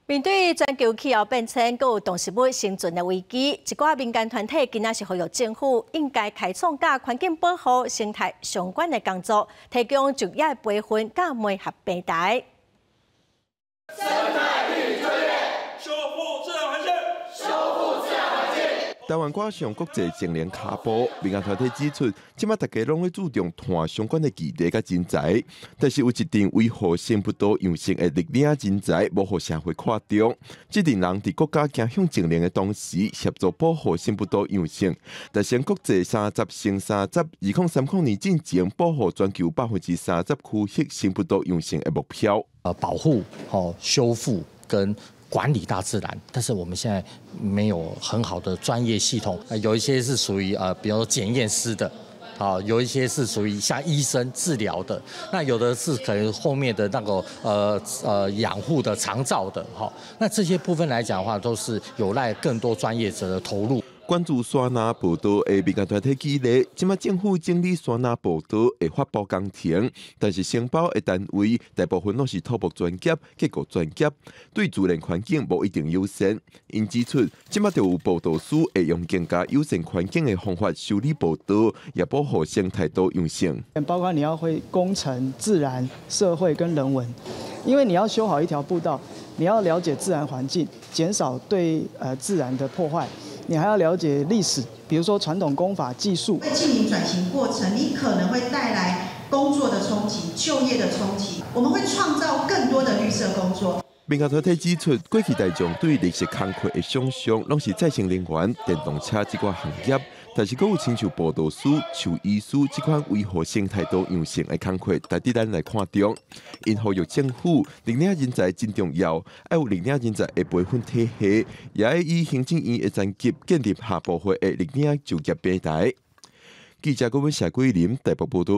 面對全球氣候變遷，閣有動植物生存的危機，一寡民間團體今仔是呼籲政府應該開創佮環境保護、生態相關的工作，提供就業培訓佮媒合平台。生態綠專業，修復自然環境，修復自然環境。台灣掛上國際淨零跤步，民間團體指出，這馬大家攏咧注重碳相關的議題佮人才，但是有一陣維護生物多樣性的綠領人才無予社會看重。這陣人佇國家走向淨零的同時，協助保護生物多樣性，達成國際30乘302030年進前保護全球30%區域生物多樣性的目標。保護、吼修復跟管理大自然，但是我們現在沒有很好的專業系統，有一些是屬於比如說檢驗師的，啊，有一些是屬於像醫生治療的，那有的是可能後面的那個養護的長照的，哈，那這些部分來講的話，都是有賴更多專業者的投入。關注山林步道的民間團體舉例，這馬政府整理山林步道的發包工程，但是承包的單位大部分攏是土木專業、結構專業，對自然環境無一定友善。𪜶指出，這馬就有步道師會用更加友善環境的方法修理步道，也保護生態多樣性。包括你要會工程、自然、社會跟人文，因為你要修好一條步道，你要了解自然環境，減少對自然的破壞。你還要了解歷史，比如說傳統工法技術。在淨零轉型過程，你可能會帶來工作的衝擊、就業的衝擊，我們會創造更多的綠色工作。民間團體指出，過去大眾對綠色工課的想像，攏是再生能源、電動車這款行業，但是閣有親像步道師、獸醫師這款維護生態多樣性的工課，值得咱來看重。𪜶呼籲政府，綠領人才真重要，愛有綠領人才的培訓體系，也愛以行政院的層級建立下部會的綠領就業平台。記者郭文謝桂林台北報道。